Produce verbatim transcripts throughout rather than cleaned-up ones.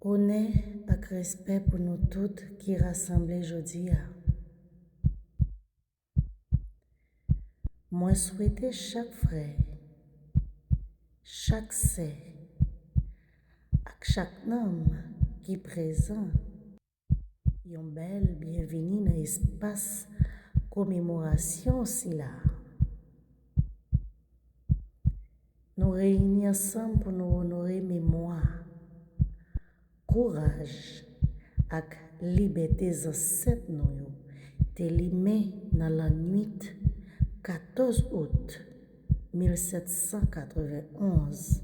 Onè ak respè pou nou tout ki rasanble jodi a. Mwen swete chak frè, chak sè, ak chak nanm ki prezan yon bèl byenvini nan espas komemorasyon sila. Nou reyini ansanm pou nou onore memwa, kouraj ak libète zansèt nou yo te limen nan lannwit katòz out mil sèt san katrevenn onz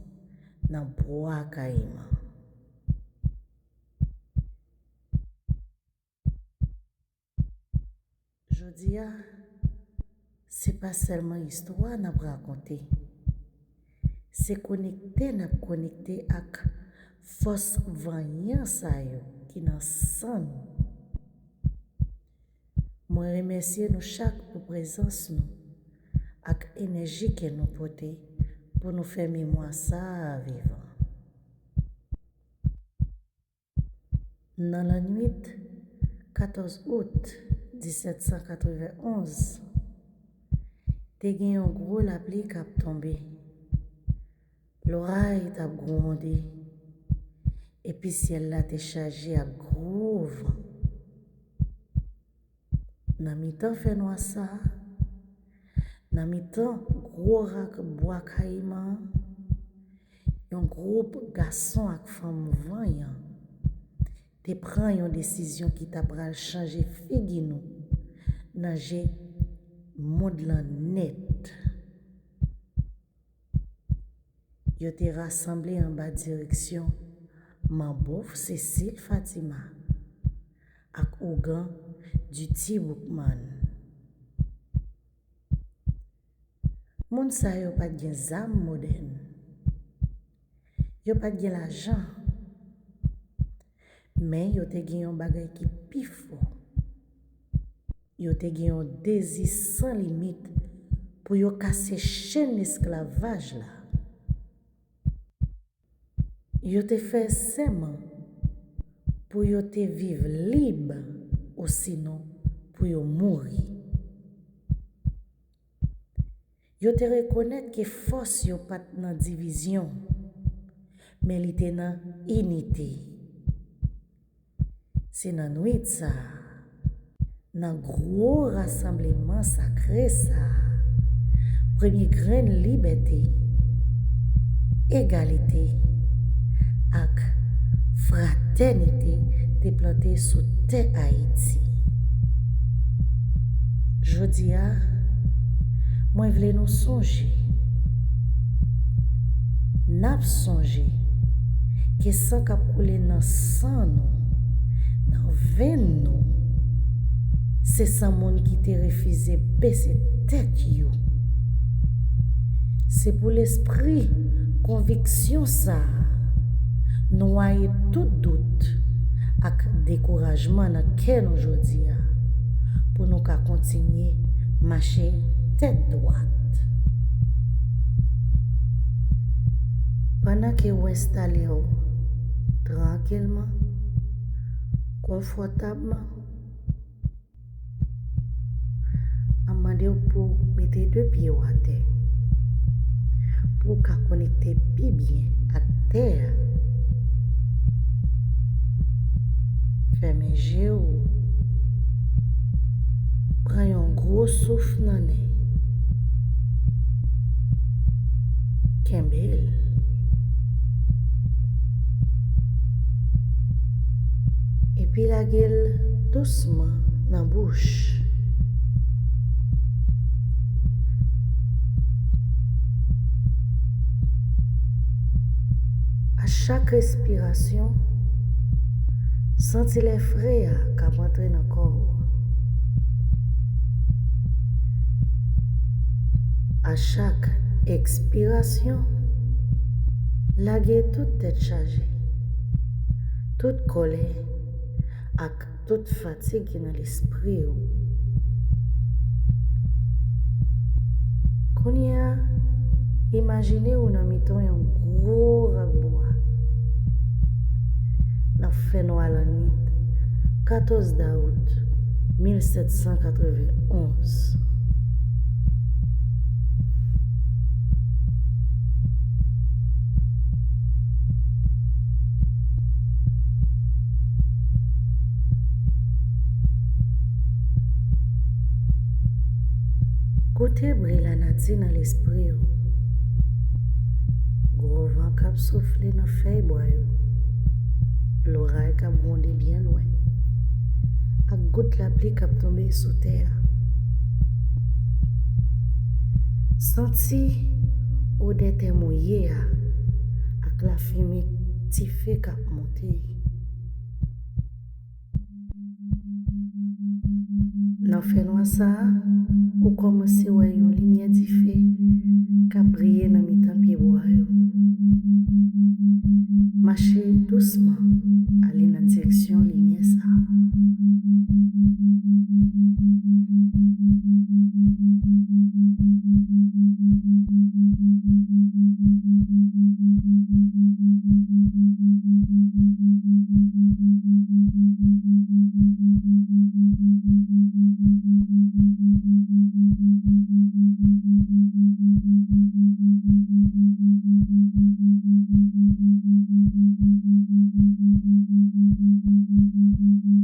nan Bwa Kayiman. Jodi a, se pa sèlman istwa n ap rakonte. Se konekte n ap konekte ak fòs vanyan sa yo ki nan san nou. Mwen remèsye nou chak pou prezans nou ak enèji ke nou pote pou nou fè memwa sa a vivan. Nan lannwit katòz out disèt san katrevenn onz, te gen yon gwo lapli k ap tonbe. Loray t ap gwonde, epi syèl la te chaje ak gwo van. Nan mitan fènwa sa a, nan mitan gwo rak Bwa Kayiman an, yon gwoup gason ak fanm vanyan te pran yon desizyon ki ta pral chanje figi nou nan je mond lan nèt. Yo te rasanble anba direksyon Manbo Cécile Fatima ak ougan Dutty Boukman. Moun sa yo pa t gen zam modèn. Yo pa t gen lajan. Men yo te gen yon bagay ki pi fò. Yo te gen yon dezi san limit pou yo kase chenn esklavaj la. Yo te fè sèman pou yo te viv lib, osinon pou yo mouri. Yo te rekonèt ke fòs yo pa t nan divizyon, men li te nan inite. Se nan nwit sa a, nan gwo rasanbleman sakre sa a, premye grenn libète, egalite ak fratènite te plante sou tè Ayiti. Jodi a, mwen vle nou sonje, n ap sonje ke san k ap koule nan san nou, nan venn nou, se san moun ki te refize bese tèt yo. Se pou lespri konviksyon sa a nwaye tout dout ak dekourajman nan kè nou jodi a, pou nou ka kontinye mache tèt dwat. Pandan ke w enstale w trankilman, konfòtabman, m ap mande w pou w mete de pye w atè, pou w ka konekte pi byen ak tè a. Fèmen je w. Pran yon gwo souf nan nen. Kenbe l. Epi lage l dousman nan bouch. A chak respirasyon, santi lè fre a k ap antre nan kò w. A chak ekspirasyon, lage tout tèt chaje, tout kòlè ak tout fatig ki nan lespri w. Kounye a, imajine w nan mitan yon gwo rak bwa. Fènwa lannwit, katòz dawout mil sèt san katrevenn onz. Koute bri lanati nan lespri w. Gwo van k ap soufle nan fèy bwa yo. Loray k ap gwonde byen lwen. Ak gout lapli k ap tonbe sou tè a. Santi odè tè mouye a ak lafimen dife k ap monte. Nan fènwa sa a, ou kòmanse wè yon limyè dife k ap briye nan mitan pyebwa yo. Mache dousman ale nan direksyon limyè sa a.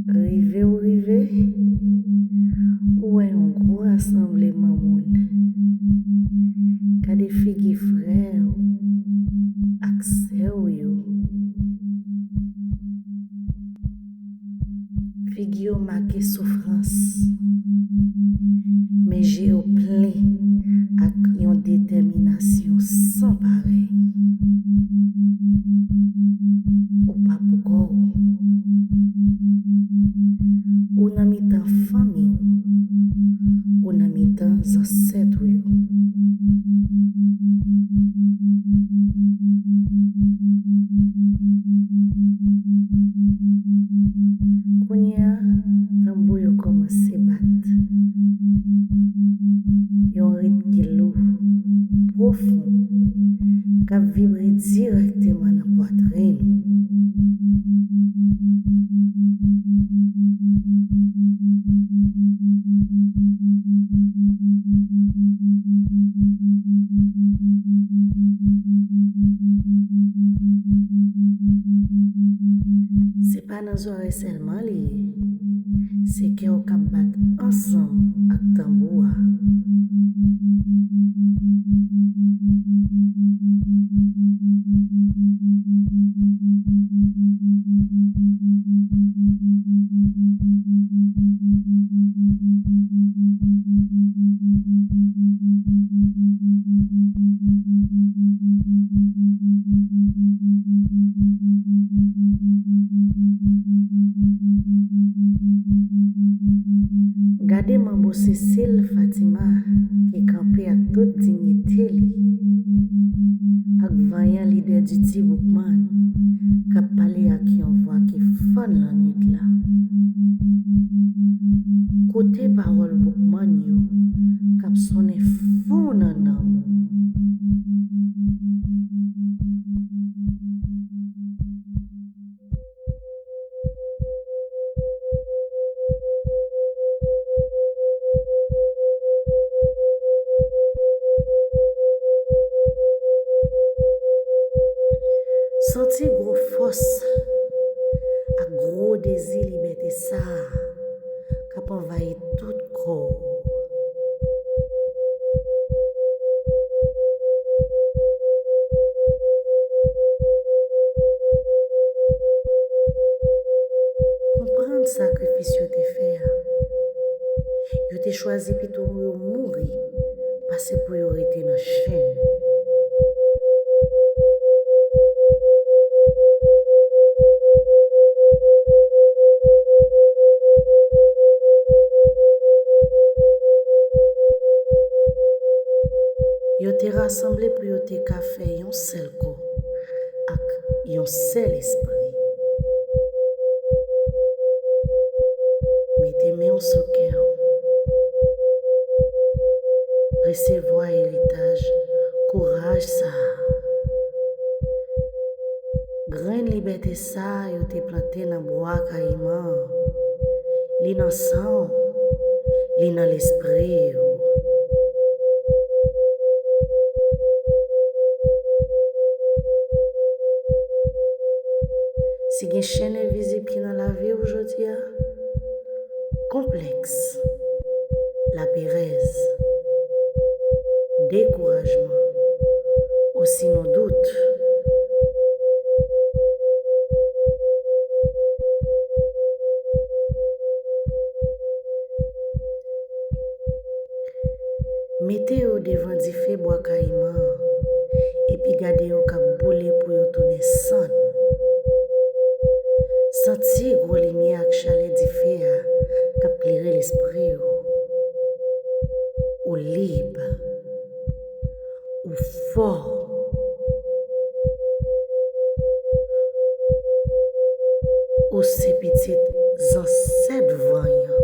Rive ou rive, ou wè yon gwo rasanbleman moun. Gade figi frè w ak sè w yo. Figi yo make soufrans, men je yo plen ak yon detèminasyon san parèy. Ou pa poukò w. Ou nan mitan fanmi w. Ou nan mitan zansèt ou yo. Kounye a, tanbou yo kòmanse bat. Yon ritm ki lou, pwofon, k ap vibre dirèkteman nan pwatrin ou. Se pa nan zòrèy sèlman li ye. Se kè w k ap bat ansanm ak tanbou a. Gade manbo Cécile Fatima ki kanpe ak tout diyite li, ak vanyan lidè Didi Boukman k ap pale ak yon vwa ki fann lannwit la. Koute pawòl Boukman yo k ap sonnen fon nan nanm ou. Santi gwo fòs ak gwo dezi libète sa a k ap anvayi tout kò w. Konprann sakrifis yo te fè a. Yo te chwazi pito yo mouri pase pou yo rete nan chenn. Yo te rasanble pou yo te ka fè yon sèl kò ak yon sèl espri. Mete men w sou kè w. Resevwa eritaj kouraj sa a. Grenn li Libète sa a yo te plante nan bwa kayiman an, li nan san w, li nan lespri w. Si gen chenn envizib ki nan lavi w jodi a, konplèks, laperèz, dekourajman, osinon dout, mete yo devan dife bwa kayiman an, epi gade yo k ap boule pou yo tounen sann. Santi gwo limyè ak chalè dife a k ap klere lespri w. Ou lib. Ou fò. Ou se pitit zansèt vanyan.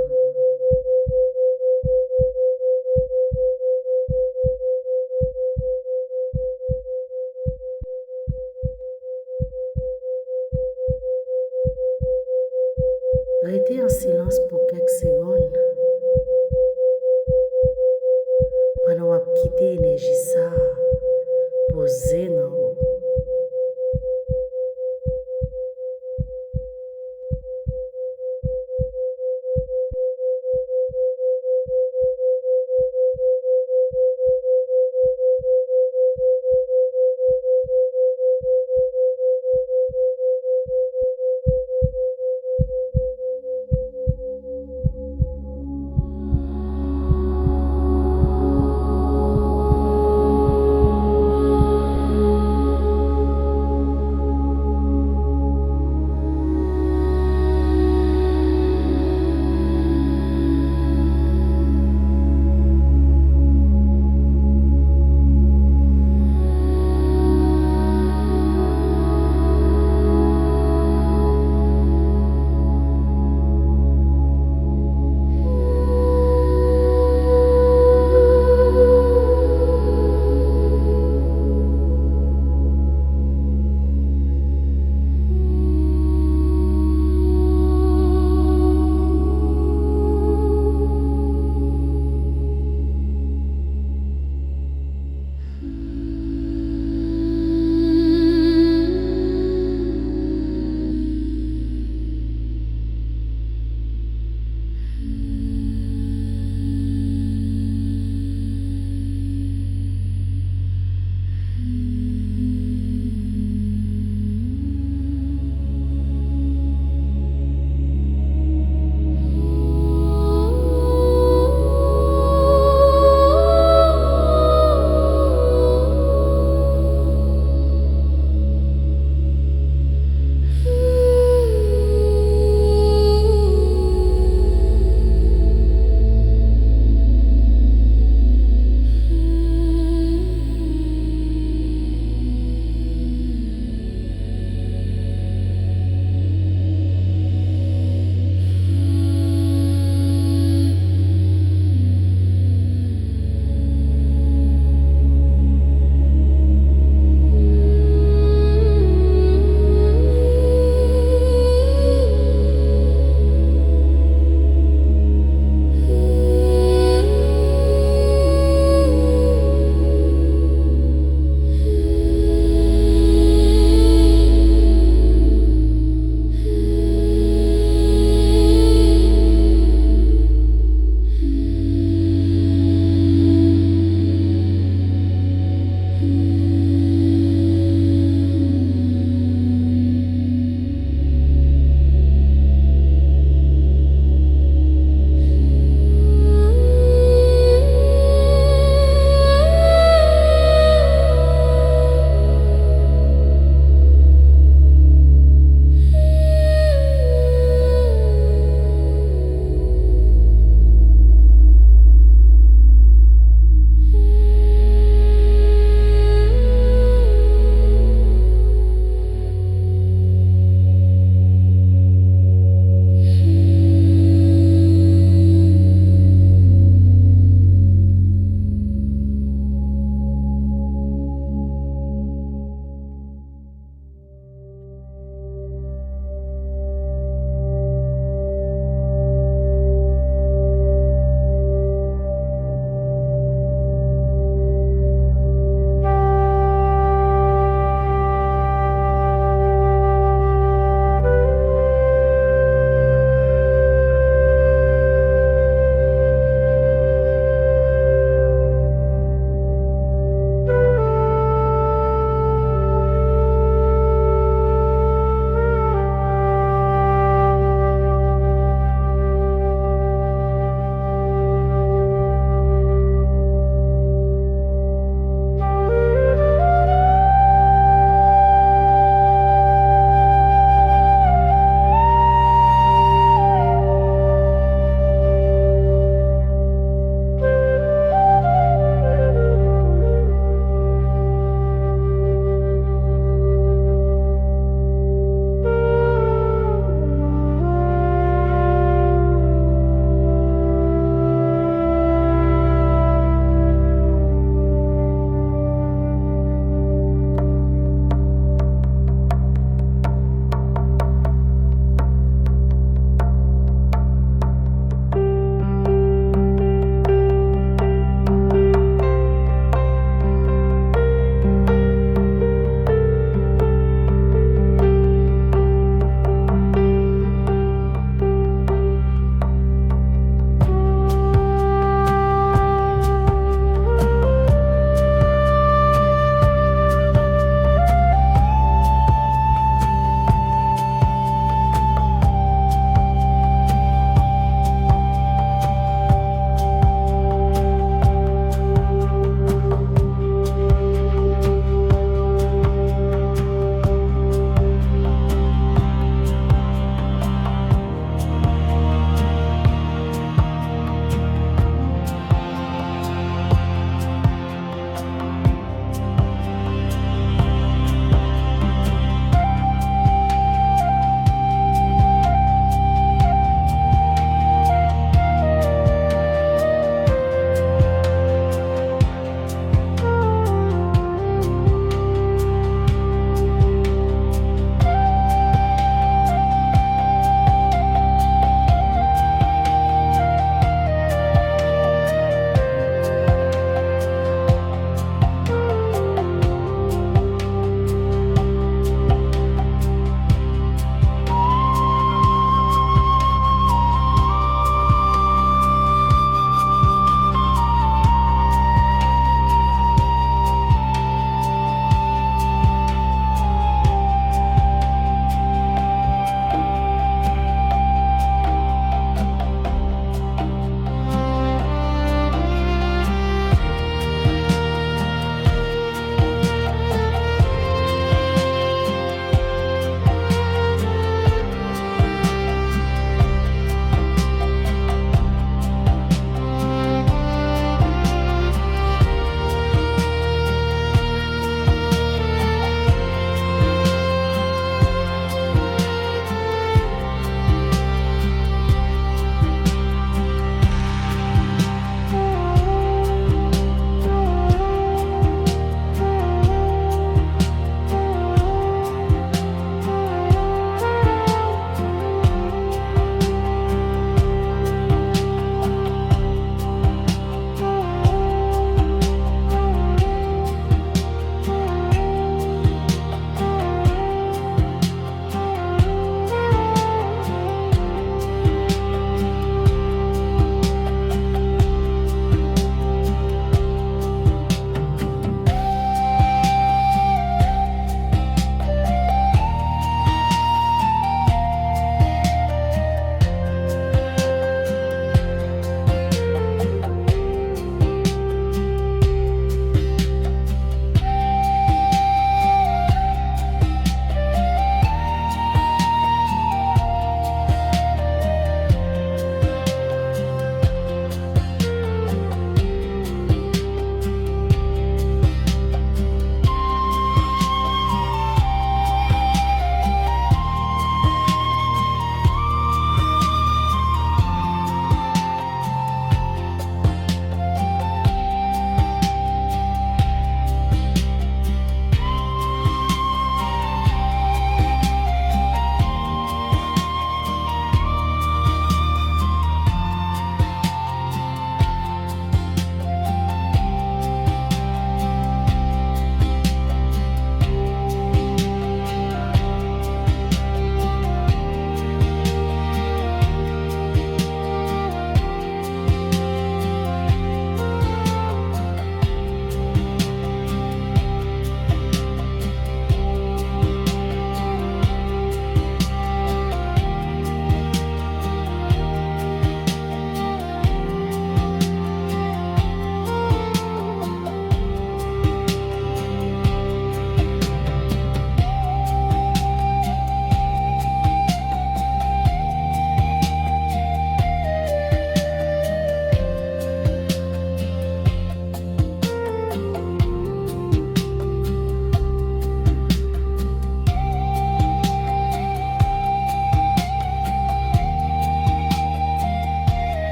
Rete an silans pou kèk segonn pandan w ap kite enèji sa a poze nan ou.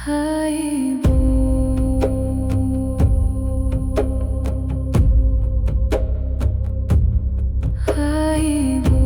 Ayibobo, ayibobo.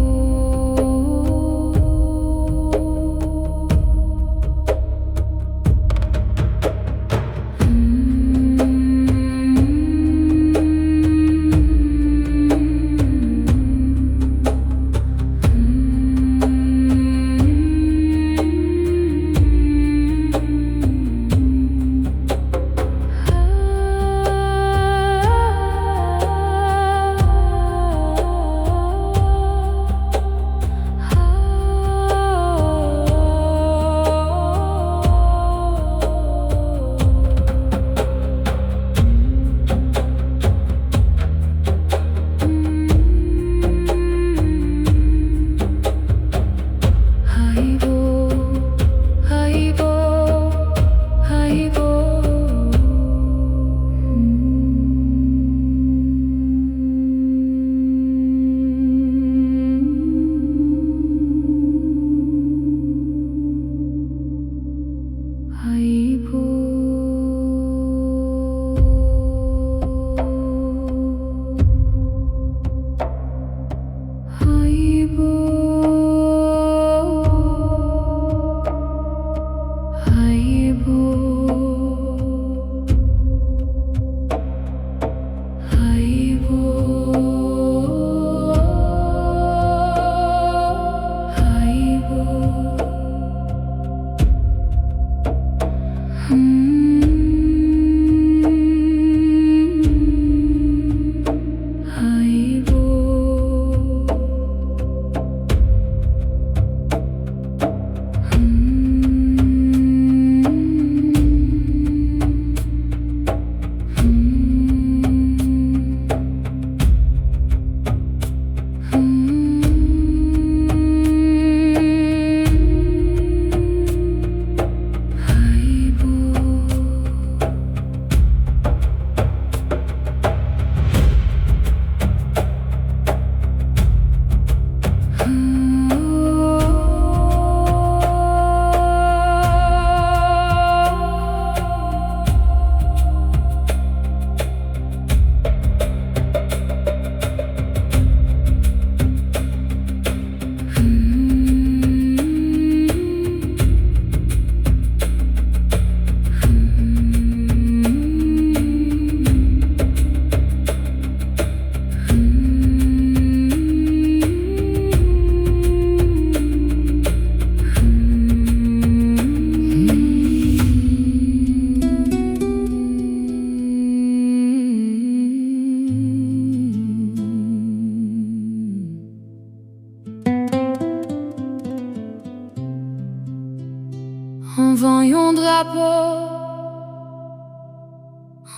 Anvan yon drapo,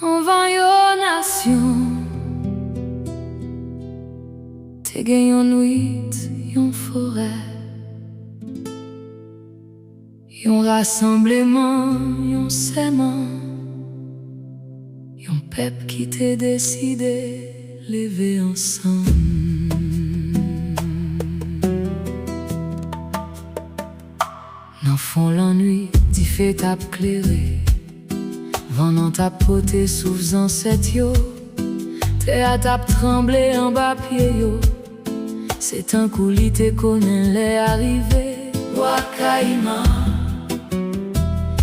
anvan yon nasyon, te gen yon nwit, yon forè, yon rasanbleman, yon sèman, yon pèp ki te deside leve ansanm. Nan fon lannwit, dife t ap klere, van nan t ap pote souf zansèt yo, tè a t ap tranble anba pye yo. Se tankou li te konnen lè a rive. Bwa Kayiman,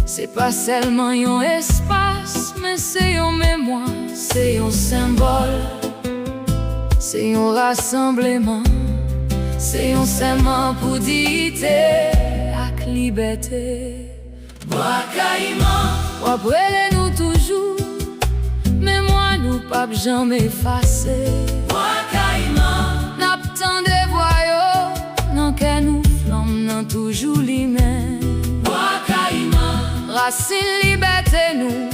se pa sèlman yon espas, men se yon memwa, se yon senbòl, se yon rasanbleman, se yon sèman pou diyite ak libète. Bwa Kayiman, w ap rele nou toujou, memwa nou p ap janm efase. Bwa Kayiman, n ap tande vwa yo nan kè nou, flanm nan toujou limen. Bwa Kayiman, rasin libète nou,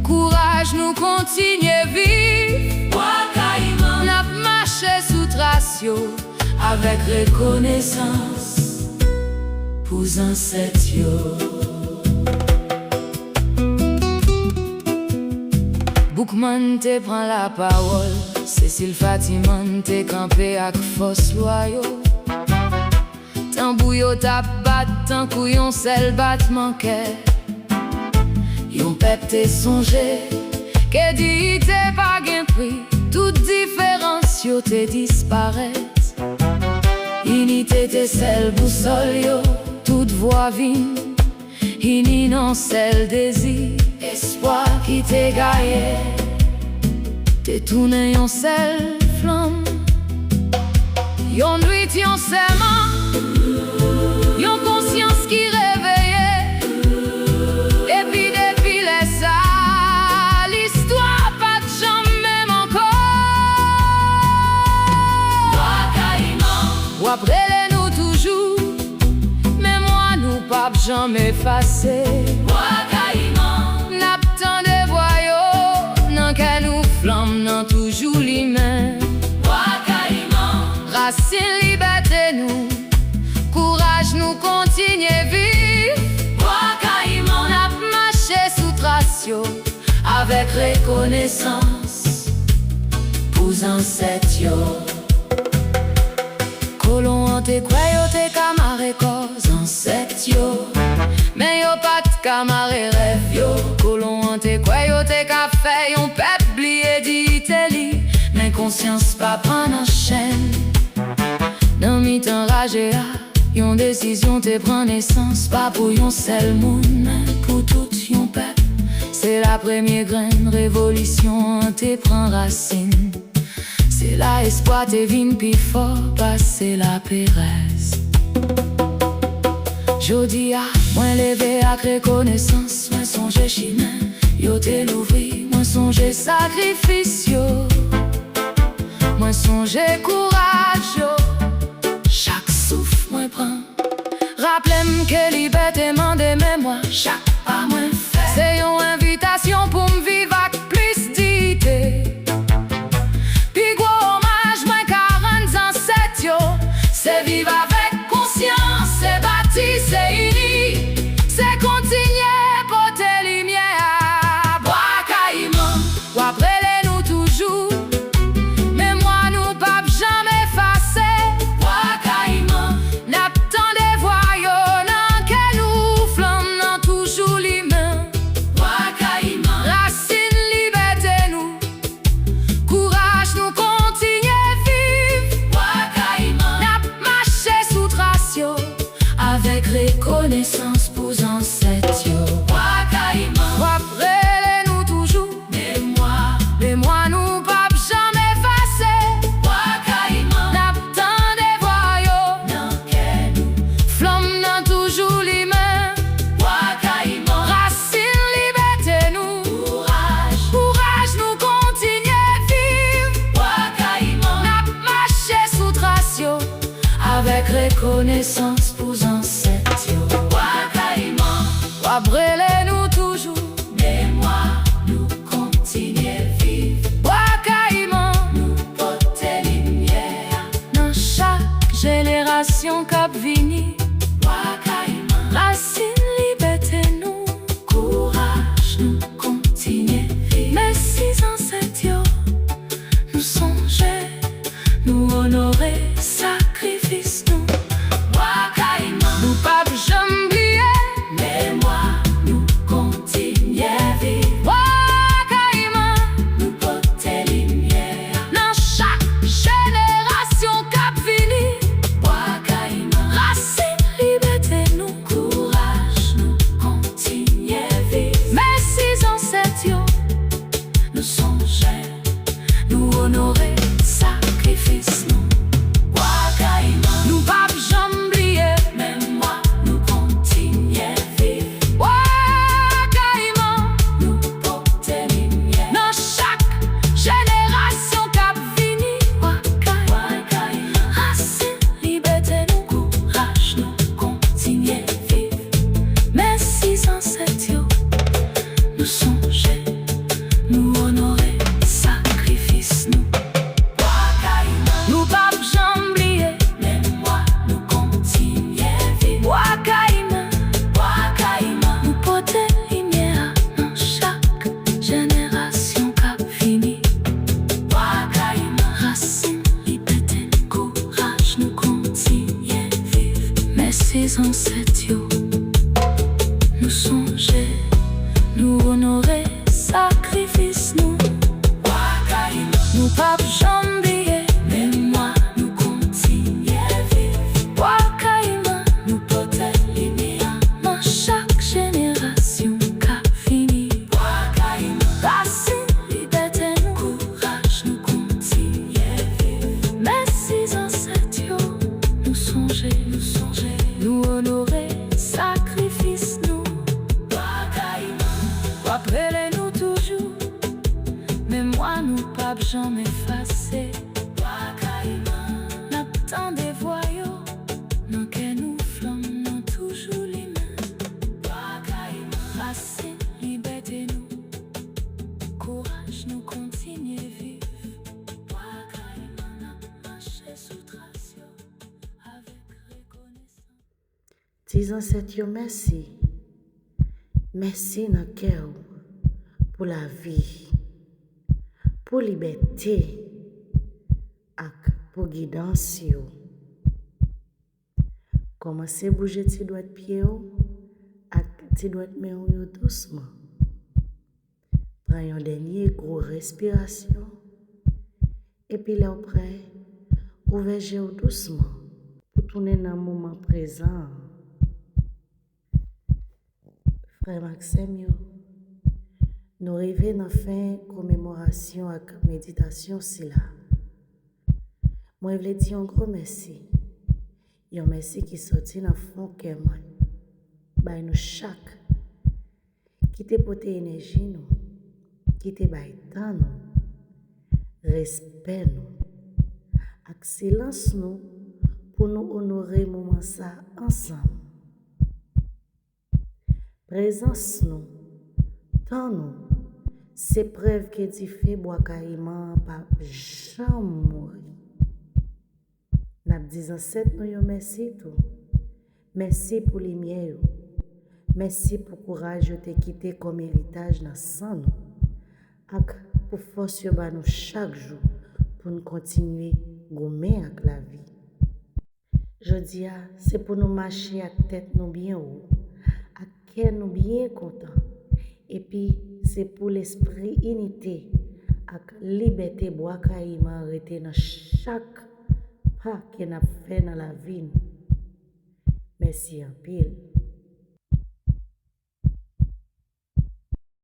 kouraj nou kontinye viv. Bwa Kayiman, n ap mache sou tras yo avèk rekonesans pou zansèt yo. Boukman te pran lapawòl, Sesil Fatiman te kanpe ak fòs lwa yo. Tanbou yo t ap bat tankou yon sèl batman kè. Yon pèp te sonje ke diyite pa gen pri, tout diferans yo te disparèt. Inite te sèl bousòl yo, tout vwa vin ini nan sèl dezi. Espwa ki te gaye te tounen yon sèl flanm. Yon nwit, yon sèman, yon konsyans ki reveye. Epi depi lè sa, listwa pa t janm menm ankò. Bwa Kayiman, w ap rele nou toujou, memwa nou p ap janm efase. Bwa Kayiman, n ap tande vwa yo nan kè nou, flanm nan toujou limen. Bwa Kayiman, rasin libète nou, kouraj nou kontinye viv. Bwa Kayiman, n ap mache sou tras yo avèk rekonesans pou zansèt yo. Kolon an te kwè yo te ka mare kò zansèt yo, men yo pa t ka mare rèv yo. Kolon an te kwè yo te ka fè yon pèp bliye diyite li, men konsyans pa pran nan chèn. Nan mitan raje a, yon desizyon te pran nesans, pa pou yon sèl moun, men pou tout yon pèp. Se la premye grenn revolisyon an te pran rasin. Se la espwa te vin pi fò pase laperèz. Jodi a, mwen leve ak rekonesans, mwen sonje chimen yo te louvri, mwen sonje sakrifis yo, mwen sonje kouraj yo. Chak souf mwen pran raple m ke libète mande memwa. Chak pa mwen fè se yon envitasyon pou m viv ak plis diyite. Pi gwo omaj mwen ka rann zansèt yo, se viv avèk konsyans, se bati, se ini, se kontinye pote limyè a. Bwa Kayiman, w ap rele nou toujou, memwa nou p ap janm efase. Bwa Kayiman, n ap tande vwa yo nan kè nou, flanm nan toujou limen. Bwa Kayiman, rasin libète nou, kouraj nou kontinye viv. Bwa Kayiman, n ap mache sou tras yo avèk rekonesans pou zansèt yo. Bwa Kayiman, w ap rele nou toujou, memwa, memwa nou p ap janm efase. Bwa Kayiman, n ap tande vwa yo nan kè nou, flanm nan toujou limen. Bwa Kayiman, rasin libète nou, kouraj, kouraj nou kontinye viv. Bwa Kayiman, n ap mache sou tras yo avèk rekonesans pou zansèt yo. Bwa Kayiman, w ap rele nou toujou, memwa nou kontinye viv. Bwa Kayiman, nou pote limyè a nan chak jenerasyon k ap vini. Bwa Kayiman, rasin libète nou, kouraj nou kontinye viv. Mèsi zansèt yo, nou sonje, nou onore sakrifis nou. Bwa Kayiman, nou p ap janm bliye, memwa nou kontinye viv. Bwa Kayiman, nou pote limyè a nan chak jenerasyon k ap vini. Bwa Kayiman, rasin libète nou, kouraj nou kontinye viv. Mèsi zansèt yo, nou sonje, nou onore sakrifis nou. Bwa Kayiman, nou p ap janm bliye, memwa nou kontinye viv. Bwa Kayiman, nou pote limyè nan chak jenerasyon k ap vini. Bwa Kayiman, rasin libète nou, kouraj nou kontinye viv. Mèsi zansèt yo, nou sonje, nou onore sakrifis nou. Bwa Kayiman, nou p ap janm bliye, memwa nou kontinye viv. Bwa Kayiman, Bwa Kayiman, nou pote limyè a nan chak jenerasyon k ap vini. Bwa Kayiman, rasin libète nou, kouraj nou kontinye viv. Mèsi zansèt yo, nou sonje, Nou onore sakrifis nou. Bwa Kayiman. Nou p ap janm bliye memwa nou, kontinye viv. Bwa Kayiman. Nou pote limyè nan chak jenerasyon k ap vini. Bwa Kayiman. Rasin libète nou, kouraj nou, kontinye viv. Mèsi zansèt yo, nou sonje, nou sonje. Nou onore sakrifis nou. Bwa Kayiman. W ap rele nou toujou. Memwa nou p ap janm efase. Bwa Kayiman. N ap tande vwa yo nan kè nou, flanm nan toujou limen. Bwa Kayiman. Rasin libète nou, kouraj nou, kontinye viv. Bwa Kayiman. N ap mache sou tras yo avèk rekonesans. Di zansèt yo mèsi. Mèsi nan kè w pou lavi, pou libète ak pou gidans yo. Kòmanse bouje ti dwèt pye w ak ti dwèt men w yo dousman. Pran yon dènye gwo respirasyon. Epi lè w prè, ouvè je w dousman pou tounen nan moman prezan an. Frè m ak sè m yo, nou rive nan fen komemorasyon ak meditasyon sila. Mwen vle di yon gwo mèsi. Yon mèsi ki soti nan fon kè mwen. Bay nou chak ki te pote enèji nou, ki te bay tan nou, respè nou, ak silans nou pou nou onore moman sa ansanm. Prezans nou, tan nou, se prèv ke dife Bwa Kayiman an p ap janm mouri. N ap di zansèt nou yo mèsi tou. Mèsi pou limyè yo. Mèsi pou kouraj yo te kite kòm eritaj nan san nou, ak pou fòs yo ba nou chak jou pou n kontinye goumen ak lavi. Jodi a, se pou nou mache ak tèt nou byen wo, ak kè nou byen kontan, epi se pou lespri inite ak libète Bwa Kayiman rete nan chak pa ke n ap fè nan lavi nou. Mèsi anpil.